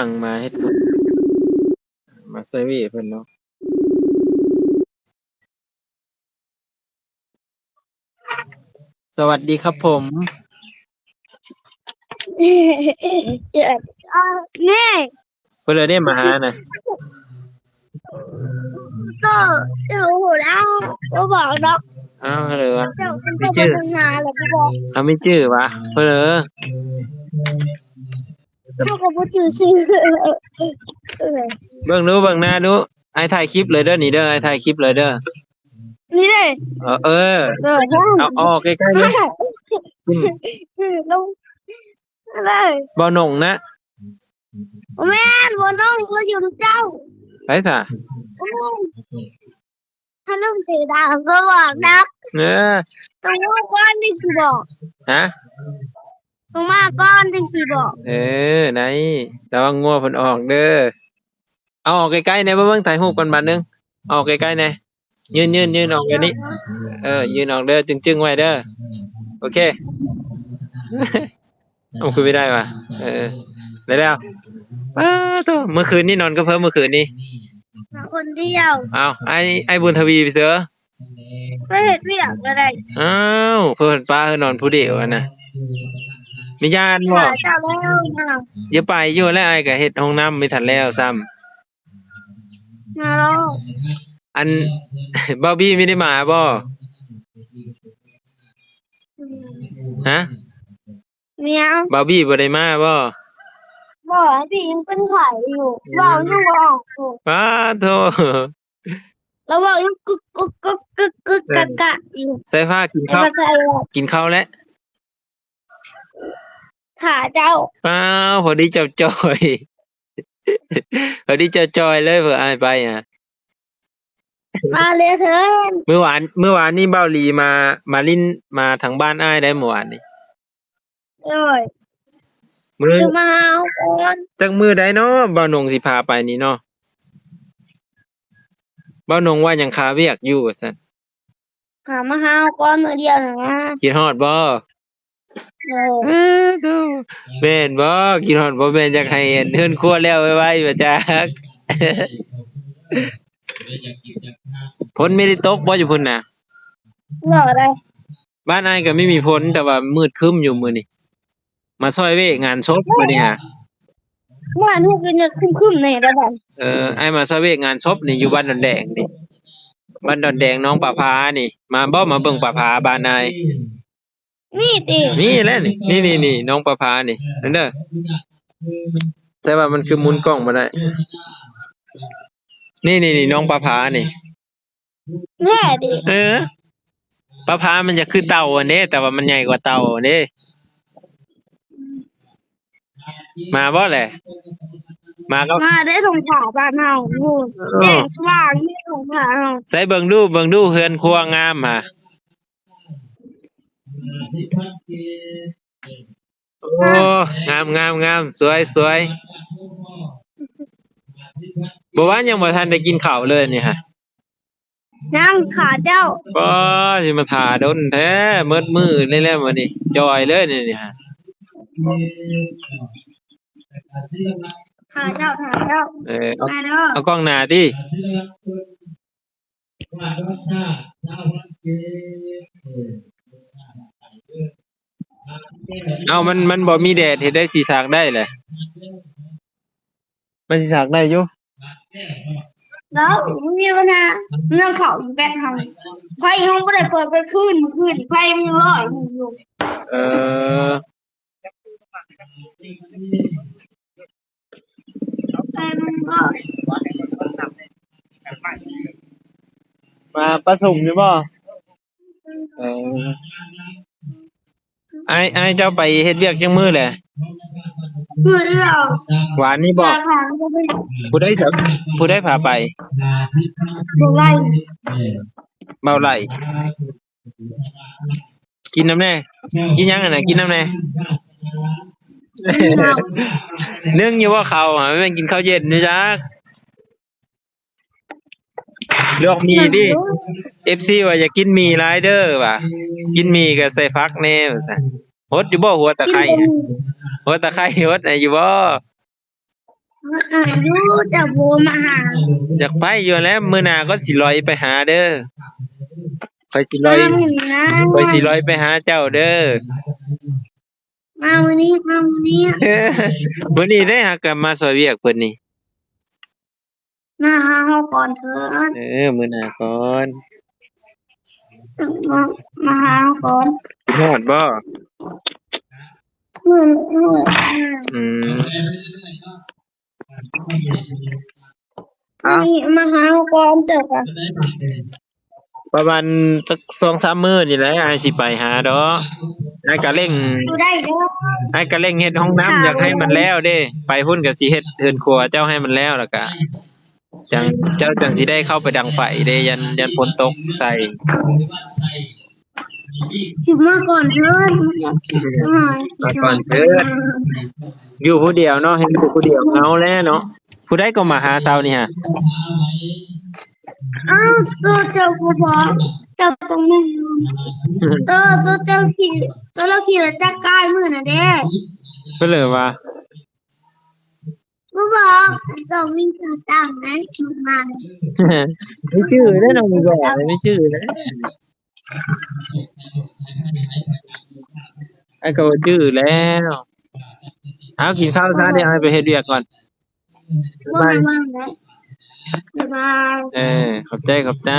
ງມາເຮັດ ມາຊ່ວຍເວເພິ່ນເນາະ. ສະຫວັດດີຄັບຜົມ. ນີ້ ເພິ່ນເລີຍເດ້ມາຫານະ. ກໍຮູ້ແລ້ວ ບໍ່ບອກດອກ. ອ້າວ ເລີຍວ່າ ເຈົ້າເພິ່ນກໍບໍ່ໄດ້ຫາແລ້ວບໍ່ບອກ. ເຮົາມີຊື່ຫວາ? ເພິ່ນເລີຍ ເຮົາກໍບໍ່ຈື່ຊື່. ເບິ່ງດູ ເບິ່ງໜ້າດູ. ອ້າຍຖ່າຍຄລິບເລີຍເດີ ນີ້ເດີ ອ້າຍຖ່າຍຄລິບເລີຍເດີ. ນີ້ເດ້. ເອີ ເອີ ເອີ ເອົາອອກໃກ້ໆເດີ. ອືມ ລົງເລີຍ. ບໍ່ໜົງນະ. ບໍ່ແມ່ນ ບໍ່ໜົງ ບໍ່ຢູ່ນຳເຈົ້າ. ໃຜສະ? ຖ້າລົງເສຍດາຍກໍບອກນະ. ເອີ ຕ້ອງມາກ່ອນຈຶ່ງຊິບອກ. ຮະ? ຕ້ອງມາກ່ອນຈຶ່ງຊິບອກ. ເອີ ໄດ້ ລະວັງງົວເພິ່ນອອກເດີ. ເອົາອອກໃກ້ໆແດ່ ເບິ່ງ ເບິ່ງ ຖ່າຍຮູບກ່ອນບາດໜຶ່ງ. ເອົາອອກໃກ້ໆແດ່. ຍື່ນ ຍື່ນ ຍື່ນອອກແບບນີ້. ເອີ ຍື່ນອອກເດີ ຈຶ້ງໆໄວ້ເດີ. ໂອເຄ. ເອົາ ຄືໄປໄດ້ວະ. ເອີ ໄດ້ແລ້ວ. ປາໂທ້ ເມື່ອຄືນນີ້ນອນກັບໃຜເມື່ອຄືນນີ້? ນອນຄົນດຽວ. ເອົ້າ ອ້າຍ ອ້າຍບຸນທະວີໄປເຊີ? ໄປເຮັດວຽກແລ້ວໄດ໋. ອ້າວ ເພິ່ນປະໃຫ້ນອນຜູ້ດຽວຫັ້ນນະ. ມີຢ້ານບໍ່? ເຈົ້າແລ້ວນະ. ຢ່າໄປຢູ່ແລ້ວ ອ້າຍກໍເຮັດຫ້ອງນ້ຳບໍ່ທັນແລ້ວຊ້ຳ. ມາແລ້ວ. ອັນ ບາວບີໄມ່ໄດ້ມາບໍ່? ອືມ. ຮະ? ແມ່ນ. ບາວບີບໍ່ໄດ້ມາບໍ່? ບໍ່ ອ້າຍບີຍັງເປັນໄຂ້ຢູ່. ອືມ. ເວົ້າຍັງບໍ່ອອກຢູ່. ປາໂທ້ ລາວເວົ້າຍັງກຶກໆໆໆ ເອີ ກະກະຢູ່. ສາຍຟ້າ ກິນເຂົ້າ ສາຍຟ້າ ກິນເຂົ້າແລ້ວ. ຖ້າເຈົ້າ. ອ້າວ ພໍດີເຈົ້າຈ່ອຍ ພໍດີເຈົ້າຈ່ອຍເລີຍ ເພິ່ນ ອ້າຍໄປຫາ. ມາເລີຍເທີ້ນ. ມື້ວານ ມື້ວານນີ້ເບົາຫຼີມາ ມາຫຼິ້ນ ມາທາງບ້ານອ້າຍໄດ໋ມື້ວານນີ້. ໂດຍ. ມື້ ມາຫາເຮົາກ່ອນ. ຈັກມື້ໃດເນາະ ເບົາໜົງຊິພາໄປນີ້ເນາະ. ເບົາໜົງວ່າຍັງຄາວຽກຢູ່ວ່າຊັ້ນ. ຫາມາຫາເຮົາກ່ອນມື້ດຽວນະ. ຄິດຮອດບໍ່? ໂດຍ. ເອີ ໂທ້ ແມ່ນບໍ່? ຄິດຮອດບໍ່ແມ່ນ ຢາກໃຫ້ອັນເຮືອນຄົວແລ້ວໄວໆ ວ່າຈັກ. ຝົນມີໄດ້ຕົກບໍ່ຢູ່ພຸ້ນນະ? ບໍ່ໄດ້. ບ້ານອ້າຍກໍມີ ມີຝົນ ແຕ່ວ່າມືດຄຶ້ມຢູ່ມື້ນີ້. ມາຊ່ອຍເວກງານສົບມື້ນີ້ຫາ. ບ້ານເຮົາກໍຍັງຄຶ້ມໆແດ່ລະບາດ. ເອີ ອ້າຍມາຊ່ອຍເວກງານສົບນີ້ ຢູ່ບ້ານດອນແດງນີ້. ບ້ານດອນແດງ ໜອງປາພານີ້. ມາບໍ່? ມາເບິ່ງປາພາບ້ານອ້າຍ. ມີຕິ? ມີແຫຼະນີ້ ນີ້ໆໆ ໜອງປາພານີ້ ເບິ່ງເດີ. ແຕ່ວ່າມັນຄືໝູນກ້ອງບໍ່ໄດ້. ນີ້ໆໆ ໜອງປາພານີ້. ແທ້ຕິ? ເອີ ປາພາມັນຈະຄືເຕົ່າຫັ້ນເດ້ ແຕ່ວ່າມັນໃຫຍ່ກວ່າເຕົ່າຫັ້ນເດ້. ມາບໍ່ແຫຼະ? ມາກໍ ມາເດ້ ທົ່ງຖ້າບ້ານເຮົາ. ເອີ ແສງສະຫວ່າງຢູ່ທົ່ງຖ້າເຮົາ. ໃສເບິ່ງດູ ເບິ່ງດູ ເຮືອນຄົວງາມຫາ. ໂອ້ ງາມໆໆ ສວຍໆ. ບໍ່ວ່າຍັງບໍ່ທັນໄດ້ກິນເຂົ້າເລີຍນີ້ຫາ. ຍັງຖ້າເຈົ້າ. ປ້າ ຊິມາຖ້າດົນແທ້ ໝົດມື້ນີ້ແຫຼະມື້ນີ້ ຈ່ອຍເລີຍນີ້ ນີ້ຫາ. ຖ້າເຈົ້າ ຖ້າເຈົ້າ. ເອີ ເອົາ ມາເດີ ເອົາກ້ອງໜ້າຕິ. ເອົາ ມັນ ມັນບໍ່ມີແດດ ເຮັດໃດຊິສາກໄດ້ແຫຼະ. ມັນຊິສາກໄດ້ຢູ່. ແລ້ວມີບັນຫາເລື່ອງເຂົ້າແບັດເຮົາ. ໄຟເຮົາບໍ່ໄດ້ເປີດເບິດຄືນ ມື້ຄືນໄຟມັນຍັງລອຍຢູ່. ເອີ. ມາປະຊຸມຢູ່ບໍ່? ເອີ ອ້າຍ ອ້າຍເຈົ້າໄປເຮັດວຽກຈັກມື້ແຫຼະ? ມື້ດຽວ. ວານນີ້ບໍ່? ຜູ້ໃດ ຜູ້ໃດພາໄປ? ບໍ່ໄຫຼ. ບໍ່ໄຫຼ. ກິນນຳແດ່ ກິນຫຍັງຫັ້ນນະ ກິນນຳແດ່. ໜຶ້ງຢູ່ບໍ່ເຂົ້າ? ຫາແມ່ນກິນເຂົ້າເຢັນຢູ່ຈັກ. ລວກໝີ່ຕິ. ເອັຟຊີວ່າຢາກກິນໝີ່ຫຼາຍເດີວ່າ ກິນໝີ່ກໍໃສ່ຜັກແດ່ວ່າຊັ້ນ. ຫົດຢູ່ບໍ່ຫົວຕະໄຄ? ຫົວຕະໄຄຫົດໃຫ້ຢູ່ບໍ່? ອາຍຸ ເຈົ້າບໍ່ມາຫາ. ຢາກໄປຢູ່ແຫຼະ, ມື້ໜ້າກໍຊິລອຍໄປຫາເດີ. ຂ້ອຍຊິລອຍ ມາມື້ນີ້ນະ ຂ້ອຍຊິລອຍໄປຫາເຈົ້າເດີ. ມາມື້ນີ້ ມາມື້ນີ້ ມື້ນີ້ເດ້ ຫາກະມາຊ່ອຍວຽກເພິ່ນນີ້. ມາຫາເຮົາກ່ອນເທີດ. ເອີ ມື້ໜ້າກ່ອນ. ມາ ມາຫາເຮົາກ່ອນ. ຮອດບໍ່? ມື້ນີ້ຮອດ. ອືມ. ເອົ້າ ມາຫາເຮົາກ່ອນເຈົ້າກະ. ປະມານຈັກສອງສາມມື້ນີ້ແຫຼະ ອ້າຍຊິໄປຫາດອກ. ອ້າຍກະເລັ່ງ ບໍ່ໄດ້ເດີ ອ້າຍກະເລັ່ງເຮັດຫ້ອງນ້ຳ ຢາກໃຫ້ມັນແລ້ວເດ້. ໄປພຸ້ນກະຊິເຮັດເຮືອນຄົວເຈົ້າໃຫ້ມັນແລ້ວ ແລ້ວກະ ຈັ່ງ ເຈົ້າຈັ່ງຊິໄດ້ເຂົ້າໄປດັງໄຟເດ້. ຢ້ານ ຢ້ານຝົນຕົກໃສ່. ຊິມາກ່ອນເທີດ ມາກ່ອນເທີດ. ຢູ່ຜູ້ດຽວເນາະ ເຫັນຢູ່ຜູ້ດຽວເຫງົາແຫຼະເນາະ. ຜູ້ໃດກໍມາຫາເຊົ້ານີ້ຫະ? ອ້າວ ໂຕເຈົ້າບໍ່ບອກ ເຈົ້າຕ້ອງມາ. ໂຕ ໂຕເຈົ້າຂີ່ ໂຕລາວຂີ່ລົດຈັກກາຍມື້ນັ້ນເດ້. ເພິ່ນເລີຍວ່າ ບໍ່ບອກ ຕ້ອງມີຊື່ຕັ້ງໃນ ມາ ມີຊື່ເດ້ນ້ອງ ບໍ່ບອກ ມີຊື່ເດ້. ອ້າຍກໍບໍ່ຈື່ແລ້ວ. ເອົາ ກິນເຂົ້າຊະ ດຽວອ້າຍໄປເຮັດວຽກກ່ອນ. ບາຍບາຍ. ເອີ ຂອບໃຈ ຂອບໃຈ.